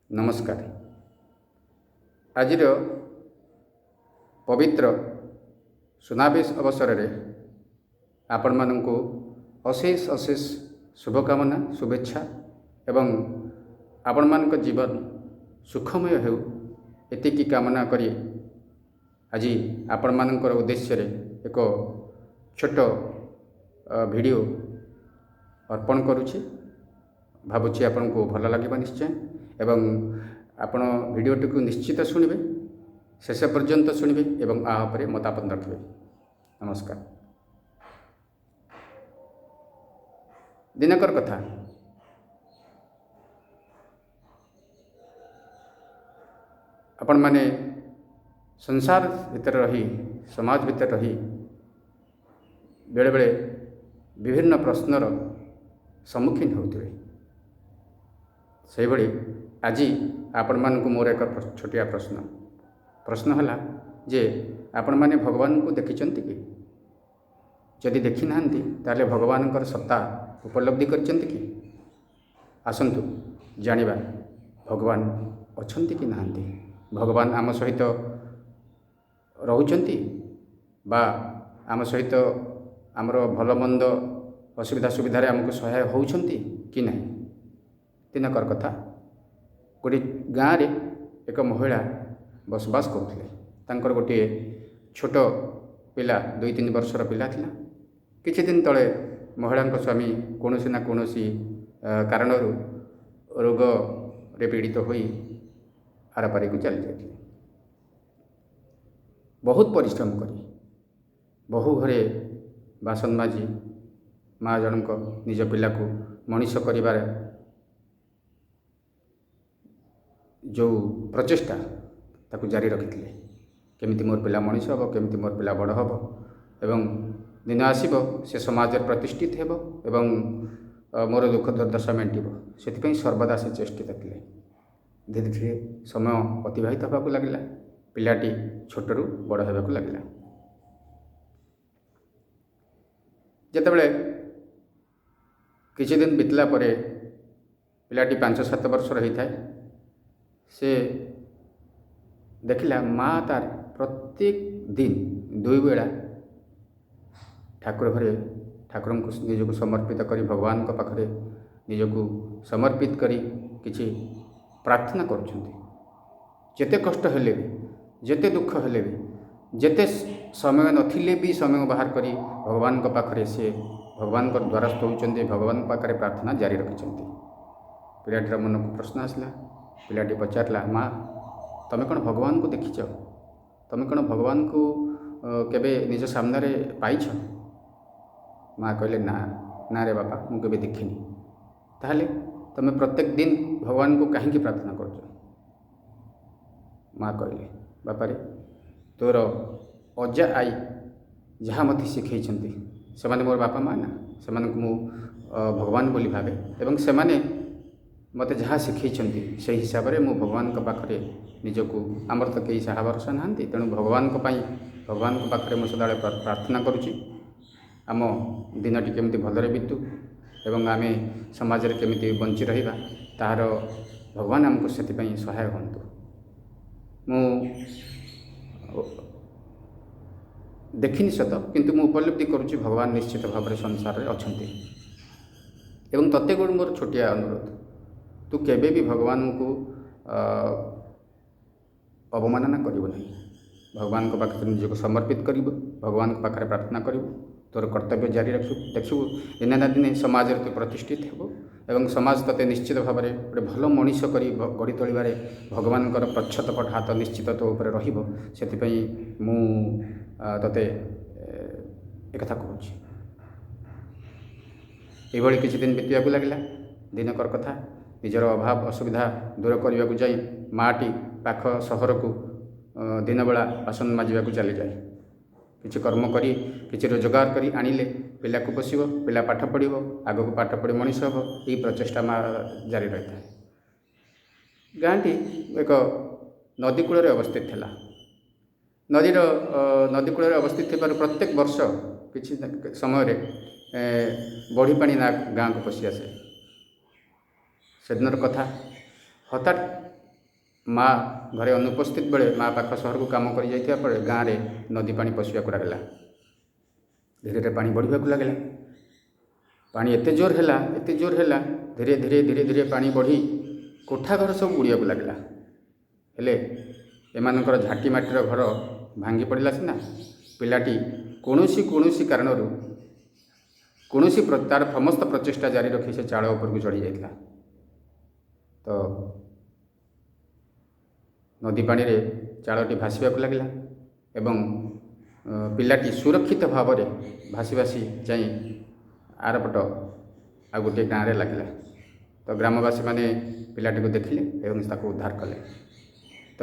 ନମସ୍କାର। ଆଜିର ପବିତ୍ର ସୁନାବେଶ ଅବସରରେ ଆପଣମାନଙ୍କୁ ଅଶେଷ ଅଶେଷ ଶୁଭକାମନା, ଶୁଭେଚ୍ଛା ଏବଂ ଆପଣମାନଙ୍କ ଜୀବନ ସୁଖମୟ ହେଉ, ଏତିକି କାମନା କରି ଆଜି ଆପଣମାନଙ୍କର ଉଦ୍ଦେଶ୍ୟରେ ଏକ ଛୋଟ ଭିଡ଼ିଓ ଅର୍ପଣ କରୁଛି। ଭାବୁଛି ଆପଣଙ୍କୁ ଭଲ ଲାଗିବ ନିଶ୍ଚୟ ଏବଂ ଆପଣ ଭିଡ଼ିଓଟିକୁ ନିଶ୍ଚିତ ଶୁଣିବେ, ଶେଷ ପର୍ଯ୍ୟନ୍ତ ଶୁଣିବେ ଏବଂ ଆ ଉପରେ ମତାମତ ରଖିବେ। ନମସ୍କାର। ଦିନକର କଥା, ଆପଣମାନେ ସଂସାର ଭିତରେ ରହି, ସମାଜ ଭିତରେ ରହି ବେଳେବେଳେ ବିଭିନ୍ନ ପ୍ରଶ୍ନର ସମ୍ମୁଖୀନ ହେଉଥିବେ। ସେହିଭଳି ଆଜି ଆପଣମାନଙ୍କୁ ମୋର ଏକ ଛୋଟିଆ ପ୍ରଶ୍ନ। ପ୍ରଶ୍ନ ହେଲା ଯେ ଆପଣମାନେ ଭଗବାନଙ୍କୁ ଦେଖିଛନ୍ତି କି? ଯଦି ଦେଖିନାହାନ୍ତି, ତାହେଲେ ଭଗବାନଙ୍କର ସତ୍ତା ଉପଲବ୍ଧି କରିଛନ୍ତି କି? ଆସନ୍ତୁ ଜାଣିବା ଭଗବାନ ଅଛନ୍ତି କି ନାହାନ୍ତି, ଭଗବାନ ଆମ ସହିତ ରହୁଛନ୍ତି ବା ଆମ ସହିତ ଆମର ଭଲ ମନ୍ଦ ଅସୁବିଧା ସୁବିଧାରେ ଆମକୁ ସହାୟ ହେଉଛନ୍ତି କି ନାହିଁ। ଦିନକର କଥା, ଗୋଟିଏ ଗାଁରେ ଏକ ମହିଳା ବସବାସ କରୁଥିଲେ। ତାଙ୍କର ଗୋଟିଏ ଛୋଟ ପିଲା, 2-3 ବର୍ଷର ପିଲା ଥିଲା। କିଛି ଦିନ ତଳେ ମହିଳାଙ୍କ ସ୍ୱାମୀ କୌଣସି ନା କୌଣସି କାରଣରୁ ରୋଗରେ ପୀଡ଼ିତ ହୋଇ ଆରପାରିକୁ ଚାଲି ଯାଇଥିଲେ। ବହୁତ ପରିଶ୍ରମ କରି, ବହୁ ଘରେ ବାସନ ମାଜି ମା ଜଣଙ୍କ ନିଜ ପିଲାକୁ ମଣିଷ କରିବାରେ ଯେଉଁ ପ୍ରଚେଷ୍ଟା, ତାକୁ ଜାରି ରଖିଥିଲେ। କେମିତି ମୋର ପିଲା ମଣିଷ ହେବ, କେମିତି ମୋର ପିଲା ବଡ଼ ହେବ ଏବଂ ଦିନ ଆସିବ ସେ ସମାଜରେ ପ୍ରତିଷ୍ଠିତ ହେବ ଏବଂ ମୋର ଦୁଃଖ ଦୁର୍ଦ୍ଦଶା ମେଣ୍ଟିବ, ସେଥିପାଇଁ ସର୍ବଦା ସେ ଚେଷ୍ଟିତ ଥିଲେ। ଧୀରେ ଧୀରେ ସମୟ ଅତିବାହିତ ହେବାକୁ ଲାଗିଲା। ପିଲାଟି ଛୋଟରୁ ବଡ଼ ହେବାକୁ ଲାଗିଲା। ଯେତେବେଳେ କିଛି ଦିନ ବିତିଲା ପରେ ପିଲାଟି 5-7 ବର୍ଷର ହେଇଥାଏ, ସେ ଦେଖିଲା ମା ତାର ପ୍ରତ୍ୟେକ ଦିନ ଦୁଇ ବେଳା ଠାକୁର ଘରେ ଠାକୁରଙ୍କୁ ନିଜକୁ ସମର୍ପିତ କରି, ଭଗବାନଙ୍କ ପାଖରେ ନିଜକୁ ସମର୍ପିତ କରି କିଛି ପ୍ରାର୍ଥନା କରୁଛନ୍ତି। ଯେତେ କଷ୍ଟ ହେଲେ ବି, ଯେତେ ଦୁଃଖ ହେଲେ ବି, ଯେତେ ସମୟ ନଥିଲେ ବି ସମୟ ବାହାର କରି ଭଗବାନଙ୍କ ପାଖରେ ସେ ଭଗବାନଙ୍କର ଦ୍ୱାରସ୍ଥ ହେଉଛନ୍ତି, ଭଗବାନଙ୍କ ପାଖରେ ପ୍ରାର୍ଥନା ଜାରି ରଖିଛନ୍ତି। ପିଲାଟିର ମନକୁ ପ୍ରଶ୍ନ ଆସିଲା। ପିଲାଟି ପଚାରିଲା, ମା, ତମେ କ'ଣ ଭଗବାନଙ୍କୁ ଦେଖିଛ? ତମେ କ'ଣ ଭଗବାନଙ୍କୁ କେବେ ନିଜ ସାମ୍ନାରେ ପାଇଛ? ମା କହିଲେ, ନା ନା ରେ ବାପା, ମୁଁ କେବେ ଦେଖିନି। ତାହେଲେ ତମେ ପ୍ରତ୍ୟେକ ଦିନ ଭଗବାନଙ୍କୁ କାହିଁକି ପ୍ରାର୍ଥନା କରୁଛ? ମା କହିଲେ, ବାପାରେ, ତୋର ଅଜା ଆଈ ଯାହା ମୋତେ ଶିଖେଇଛନ୍ତି, ସେମାନେ ମୋର ବାପା ମା ନା, ସେମାନଙ୍କୁ ମୁଁ ଭଗବାନ ବୋଲି ଭାବେ ଏବଂ ସେମାନେ ମୋତେ ଯାହା ଶିଖେଇଛନ୍ତି ସେହି ହିସାବରେ ମୁଁ ଭଗବାନଙ୍କ ପାଖରେ ନିଜକୁ, ଆମର ତ କେହି ସାହା ଭରସା ନାହାନ୍ତି, ତେଣୁ ଭଗବାନଙ୍କ ପାଇଁ ଭଗବାନଙ୍କ ପାଖରେ ମୁଁ ସଦାବେଳେ ପ୍ରାର୍ଥନା କରୁଛି, ଆମ ଦିନଟି କେମିତି ଭଲରେ ବିତୁ ଏବଂ ଆମେ ସମାଜରେ କେମିତି ବଞ୍ଚି ରହିବା, ତାହାର ଭଗବାନ ଆମକୁ ସେଥିପାଇଁ ସହାୟ ହୁଅନ୍ତୁ। ମୁଁ ଦେଖିନି ସତ, କିନ୍ତୁ ମୁଁ ଉପଲବ୍ଧି କରୁଛି ଭଗବାନ ନିଶ୍ଚିତ ଭାବରେ ସଂସାରରେ ଅଛନ୍ତି। ଏବଂ ତତେ ଗୋଟେ ମୋର ଛୋଟିଆ ଅନୁରୋଧ, ତୁ କେବେ ବି ଭଗବାନଙ୍କୁ ଅବମାନନା କରିବୁ ନାହିଁ। ଭଗବାନଙ୍କ ପାଖରେ ନିଜକୁ ସମର୍ପିତ କରିବୁ, ଭଗବାନଙ୍କ ପାଖରେ ପ୍ରାର୍ଥନା କରିବୁ, ତୋର କର୍ତ୍ତବ୍ୟ ଜାରି ରଖିବୁ। ଦେଖିବୁ ଦିନେ ନା ଦିନେ ସମାଜରେ ତୁ ପ୍ରତିଷ୍ଠିତ ହେବୁ ଏବଂ ସମାଜ ତୋତେ ନିଶ୍ଚିତ ଭାବରେ ଗୋଟେ ଭଲ ମଣିଷ କରି ଗଢ଼ି ତୋଳିବାରେ ଭଗବାନଙ୍କର ପ୍ରଚ୍ଛଦପଟ ହାତ ନିଶ୍ଚିତ ତୋ ଉପରେ ରହିବ। ସେଥିପାଇଁ ମୁଁ ତୋତେ ଏକଥା କହୁଛି। ଏଇଭଳି କିଛି ଦିନ ବିତିବାକୁ ଲାଗିଲା। ଦିନକର କଥା, ନିଜର ଅଭାବ ଅସୁବିଧା ଦୂର କରିବାକୁ ଯାଇ ମାଆଟି ପାଖ ସହରକୁ ଦିନବେଳା ବାସନ ମାଜିବାକୁ ଚାଲିଯାଏ। କିଛି କର୍ମ କରି କିଛି ରୋଜଗାର କରି ଆଣିଲେ ପିଲାକୁ ପୋଷିବ, ପିଲା ପାଠ ପଢ଼ିବ, ଆଗକୁ ପାଠ ପଢ଼ି ମଣିଷ ହେବ, ଏହି ପ୍ରଚେଷ୍ଟା ମା ଜାରି ରହିଥାଏ। ଗାଁଟି ଏକ ନଦୀ କୂଳରେ ଅବସ୍ଥିତ ଥିଲା। ନଦୀ କୂଳରେ ଅବସ୍ଥିତ ଥିବାରୁ ପ୍ରତ୍ୟେକ ବର୍ଷ କିଛି ସମୟରେ ବଢ଼ି ପାଣି ଗାଁକୁ ପଶି ଆସେ। ସେଦିନର କଥା, ହଠାତ୍ ମା ଘରେ ଅନୁପସ୍ଥିତ ବେଳେ, ମା ପାଖ ସହରକୁ କାମ କରି ଯାଇଥିବା ପରେ ଗାଁରେ ନଦୀ ପାଣି ପଶିବାକୁ ଲାଗିଲା। ଧୀରେ ଧୀରେ ପାଣି ବଢ଼ିବାକୁ ଲାଗିଲା। ପାଣି ଏତେ ଜୋର ହେଲା, ଏତେ ଜୋର ହେଲା, ଧୀରେ ଧୀରେ ଧୀରେ ଧୀରେ ପାଣି ବଢ଼ି କୋଠା ଘର ସବୁ ବୁଡ଼ିବାକୁ ଲାଗିଲା। ହେଲେ ଏମାନଙ୍କର ଝାଟି ମାଟିର ଘର ଭାଙ୍ଗି ପଡ଼ିଲା ସିନା, ପିଲାଟି କୌଣସି କୌଣସି କାରଣରୁ କୌଣସି ତାର ସମସ୍ତ ପ୍ରଚେଷ୍ଟା ଜାରି ରଖି ସେ ଚାଳ ଉପରକୁ ଚଢ଼ି ଯାଇଥିଲା। ତ ନଦୀ ପାଣିରେ ଚାଳଟି ଭାସିବାକୁ ଲାଗିଲା ଏବଂ ପିଲାଟି ସୁରକ୍ଷିତ ଭାବରେ ଭାସି ଭାସି ଯାଇ ଆରପଟ ଆଉ ଗୋଟିଏ ଗାଁରେ ଲାଗିଲା। ତ ଗ୍ରାମବାସୀମାନେ ପିଲାଟିକୁ ଦେଖିଲେ ଏବଂ ତାକୁ ଉଦ୍ଧାର କଲେ। ତ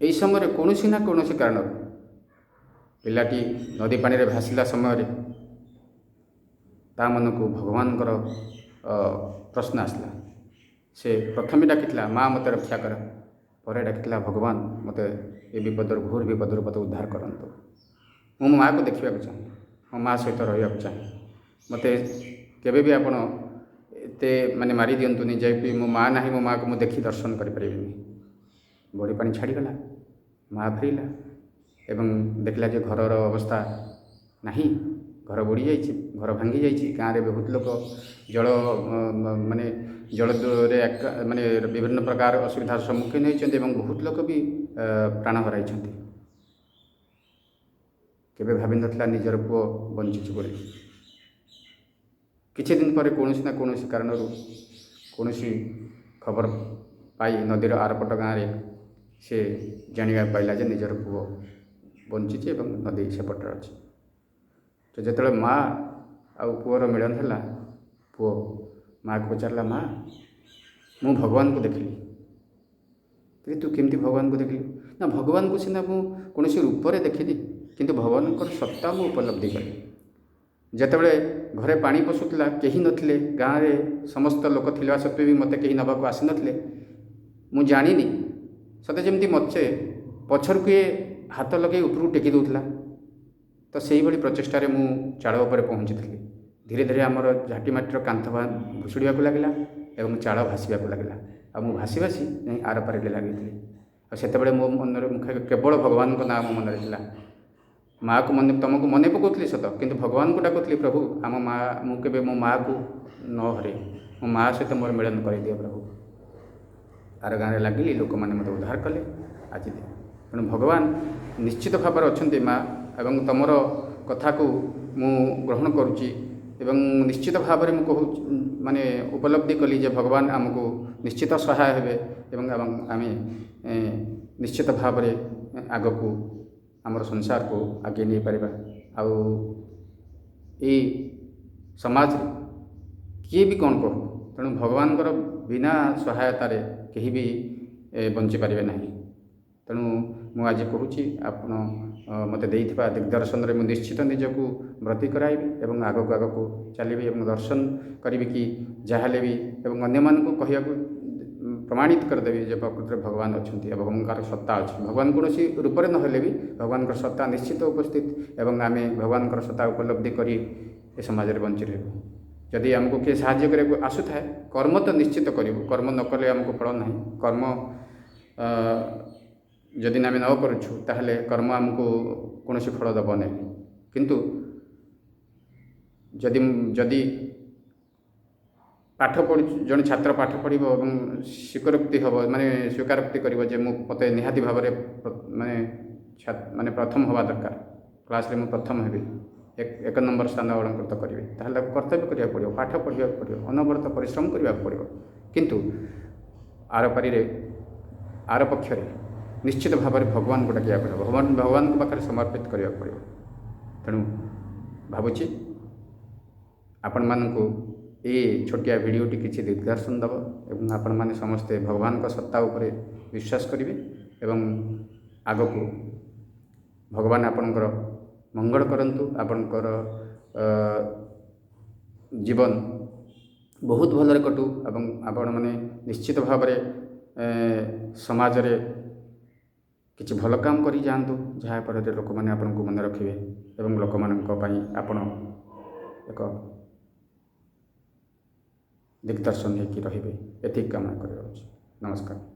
ଏହି ସମୟରେ କୌଣସି ନା କୌଣସି କାରଣରୁ ପିଲାଟି ନଦୀ ପାଣିରେ ଭାସିଲା ସମୟରେ ତା ମନକୁ ଭଗବାନଙ୍କର ପ୍ରଶ୍ନ ଆସିଲା। ସେ ପ୍ରଥମେ ଡାକିଥିଲା, ମା, ମୋତେ ରକ୍ଷା କର। ପରେ ଡାକିଥିଲା, ଭଗବାନ, ମୋତେ ଏ ବିପଦରୁ, ଘୋର ବିପଦରୁ ମୋତେ ଉଦ୍ଧାର କରନ୍ତୁ। ମୁଁ ମୋ ମାଆକୁ ଦେଖିବାକୁ ଚାହେଁ, ମୋ ମା' ସହିତ ରହିବାକୁ ଚାହେଁ। ମୋତେ କେବେ ବି ଆପଣ ଏତେ ମାନେ ମାରି ଦିଅନ୍ତୁନି ଯେ ମୋ ମା' ନାହିଁ, ମୋ ମାଆକୁ ମୁଁ ଦେଖି ଦର୍ଶନ କରିପାରିବିନି। ବଢ଼ି ପାଣି ଛାଡ଼ିଗଲା, ମା' ଫେରିଲା ଏବଂ ଦେଖିଲା ଯେ ଘରର ଅବସ୍ଥା ନାହିଁ, ଘର ବୁଡ଼ି ଯାଇଛି, ଘର ଭାଙ୍ଗି ଯାଇଛି। ଗାଁରେ ବହୁତ ଲୋକ ଜଳ ମାନେ ଜଳରେ ମାନେ ବିଭିନ୍ନ ପ୍ରକାର ଅସୁବିଧାର ସମ୍ମୁଖୀନ ହୋଇଛନ୍ତି ଏବଂ ବହୁତ ଲୋକ ବି ପ୍ରାଣ ହରାଇଛନ୍ତି। କେବେ ଭାବିନଥିଲା ନିଜର ପୁଅ ବଞ୍ଚିଛି ବୋଲି। କିଛି ଦିନ ପରେ କୌଣସି ନା କୌଣସି କାରଣରୁ କୌଣସି ଖବର ପାଇ ନଦୀର ଆରପଟ ଗାଁରେ ସେ ଜାଣିବାକୁ ପାଇଲା ଯେ ନିଜର ପୁଅ ବଞ୍ଚିଛି ଏବଂ ନଦୀ ସେପଟରେ ଅଛି। ତ ଯେତେବେଳେ ମା ଆଉ ପୁଅର ମିଳନ ହେଲା, ପୁଅ ମାଆକୁ ପଚାରିଲା, ମା, ମୁଁ ଭଗବାନଙ୍କୁ ଦେଖିଲି। ତୁ କେମିତି ଭଗବାନଙ୍କୁ ଦେଖିଲୁ? ନା, ଭଗବାନଙ୍କୁ ସିନା ମୁଁ କୌଣସି ରୂପରେ ଦେଖିନି, କିନ୍ତୁ ଭଗବାନଙ୍କର ସତ୍ତା ମୁଁ ଉପଲବ୍ଧି କଲି। ଯେତେବେଳେ ଘରେ ପାଣି ପଶୁଥିଲା, କେହି ନଥିଲେ, ଗାଁରେ ସମସ୍ତ ଲୋକ ଥିବା ସତ୍ତ୍ୱେ ବି ମୋତେ କେହି ନେବାକୁ ଆସିନଥିଲେ। ମୁଁ ଜାଣିନି, ସତେ ଯେମିତି ମୋତେ ପଛରୁ କିଏ ହାତ ଲଗାଇ ଉପରକୁ ଟେକି ଦେଉଥିଲା। ତ ସେଇଭଳି ପ୍ରଚେଷ୍ଟାରେ ମୁଁ ଚାଳ ଉପରେ ପହଞ୍ଚିଥିଲି। ଧୀରେ ଧୀରେ ଆମର ଝାଟି ମାଟିର କାନ୍ଥ ଭୁଷୁଡ଼ିବାକୁ ଲାଗିଲା ଏବଂ ଚାଳ ଭାସିବାକୁ ଲାଗିଲା, ଆଉ ମୁଁ ଭାସି ଭାସି ଯାଇ ଆରପାରିରେ ଲାଗିଥିଲି। ଆଉ ସେତେବେଳେ ମୋ ମନରେ ମୁଖ କେବଳ ଭଗବାନଙ୍କ ନାଁ ମୋ ମନରେ ଥିଲା। ମାଆକୁ ମନେ, ତୁମକୁ ମନେ ପକାଉଥିଲି ସତ, କିନ୍ତୁ ଭଗବାନଙ୍କୁ ଡାକୁଥିଲି, ପ୍ରଭୁ, ଆମ ମା, ମୁଁ କେବେ ମୋ ମାଆକୁ ନ ହରେ, ମୋ ମାଆ ସହିତ ମୋର ମିଳନ କରିଦିଅ ପ୍ରଭୁ। ଆର ଗାଁରେ ଲାଗିଲି, ଲୋକମାନେ ମୋତେ ଉଦ୍ଧାର କଲେ ଆଜି। ତେଣୁ ଭଗବାନ ନିଶ୍ଚିତ ଭାବରେ ଅଛନ୍ତି ମା, ଏବଂ ତୁମର କଥାକୁ ମୁଁ ଗ୍ରହଣ କରୁଛି ଏବଂ ନିଶ୍ଚିତ ଭାବରେ ମୁଁ କହୁଛି, ମାନେ ଉପଲବ୍ଧି କଲି ଯେ ଭଗବାନ ଆମକୁ ନିଶ୍ଚିତ ସହାୟ ହେବେ ଏବଂ ଆମେ ନିଶ୍ଚିତ ଭାବରେ ଆଗକୁ ଆମର ସଂସାରକୁ ଆଗେଇ ନେଇପାରିବା। ଆଉ ଏଇ ସମାଜରେ କିଏ ବି କ'ଣ କହୁ, ତେଣୁ ଭଗବାନଙ୍କର ବିନା ସହାୟତାରେ କେହି ବି ବଞ୍ଚିପାରିବେ ନାହିଁ। ତେଣୁ ମୁଁ ଆଜି କହୁଛି, ଆପଣ ମୋତେ ଦେଇଥିବା ଦିଗ୍ଦର୍ଶନରେ ମୁଁ ନିଶ୍ଚିତ ନିଜକୁ ବ୍ରତୀ କରାଇବି ଏବଂ ଆଗକୁ ଆଗକୁ ଚାଲିବି ଏବଂ ଦର୍ଶନ କରିବି କି ଯାହା ହେଲେ ବି, ଏବଂ ଅନ୍ୟମାନଙ୍କୁ କହିବାକୁ ପ୍ରମାଣିତ କରିଦେବି ଯେ ପ୍ରକୃତରେ ଭଗବାନ ଅଛନ୍ତି ଏବଂ ଭଗବାନଙ୍କର ସତ୍ତା ଅଛି। ଭଗବାନ କୌଣସି ରୂପରେ ନହେଲେ ବି ଭଗବାନଙ୍କର ସତ୍ତା ନିଶ୍ଚିତ ଉପସ୍ଥିତ ଏବଂ ଆମେ ଭଗବାନଙ୍କର ସତ୍ତା ଉପଲବ୍ଧି କରି ଏ ସମାଜରେ ବଞ୍ଚି ରହିବୁ। ଯଦି ଆମକୁ କିଏ ସାହାଯ୍ୟ କରିବାକୁ ଆସୁଥାଏ, କର୍ମ ତ ନିଶ୍ଚିତ କରିବୁ। କର୍ମ ନ କଲେ ଆମକୁ ଫଳ ନାହିଁ। କର୍ମ ଯଦି ଆମେ ନ କରୁଛୁ, ତାହେଲେ କର୍ମ ଆମକୁ କୌଣସି ଫଳ ଦେବ ନାହିଁ। କିନ୍ତୁ ଯଦି ପାଠ ପଢ଼ୁଛୁ, ଜଣେ ଛାତ୍ର ପାଠ ପଢ଼ିବ ଏବଂ ସ୍ୱୀକାରୋକ୍ତି ହେବ, ମାନେ ସ୍ୱୀକାରୋକ୍ତି କରିବ ଯେ ମୁଁ ମୋତେ ନିହାତି ଭାବରେ ମାନେ ମାନେ ପ୍ରଥମ ହେବା ଦରକାର, କ୍ଲାସ୍ରେ ମୁଁ ପ୍ରଥମ ହେବି, ଏକ ନମ୍ବର ସ୍ଥାନ ଅଳଙ୍କୃତ କରିବି, ତାହେଲେ ତାକୁ କର୍ତ୍ତବ୍ୟ କରିବାକୁ ପଡ଼ିବ, ପାଠ ପଢ଼ିବାକୁ ପଡ଼ିବ, ଅନବରତ ପରିଶ୍ରମ କରିବାକୁ ପଡ଼ିବ। କିନ୍ତୁ ଆରପାରିରେ, ଆର ପକ୍ଷରେ ନିଶ୍ଚିତ ଭାବରେ ଭଗବାନଙ୍କୁ ଡାକିବାକୁ ପଡ଼ିବ, ଭଗବାନଙ୍କ ପାଖରେ ସମର୍ପିତ କରିବାକୁ ପଡ଼ିବ। ତେଣୁ ଭାବୁଛି ଆପଣମାନଙ୍କୁ ଏଇ ଛୋଟିଆ ଭିଡ଼ିଓଟି କିଛି ଦିଗ୍ଦର୍ଶନ ଦେବ ଏବଂ ଆପଣମାନେ ସମସ୍ତେ ଭଗବାନଙ୍କ ସତ୍ତା ଉପରେ ବିଶ୍ୱାସ କରିବେ ଏବଂ ଆଗକୁ ଭଗବାନ ଆପଣଙ୍କର ମଙ୍ଗଳ କରନ୍ତୁ। ଆପଣଙ୍କର ଜୀବନ ବହୁତ ଭଲରେ କଟୁ ଏବଂ ଆପଣମାନେ ନିଶ୍ଚିତ ଭାବରେ ସମାଜରେ କିଛି ଭଲ କାମ କରି ଯାଆନ୍ତୁ, ଯାହାଫଳରେ ଲୋକମାନେ ଆପଣଙ୍କୁ ମନେ ରଖିବେ ଏବଂ ଲୋକମାନଙ୍କ ପାଇଁ ଆପଣ ଏକ ଦିଗ୍ଦର୍ଶନ ହେଇକି ରହିବେ। ଏତିକି କାମନା କରି ରହୁଛି। ନମସ୍କାର।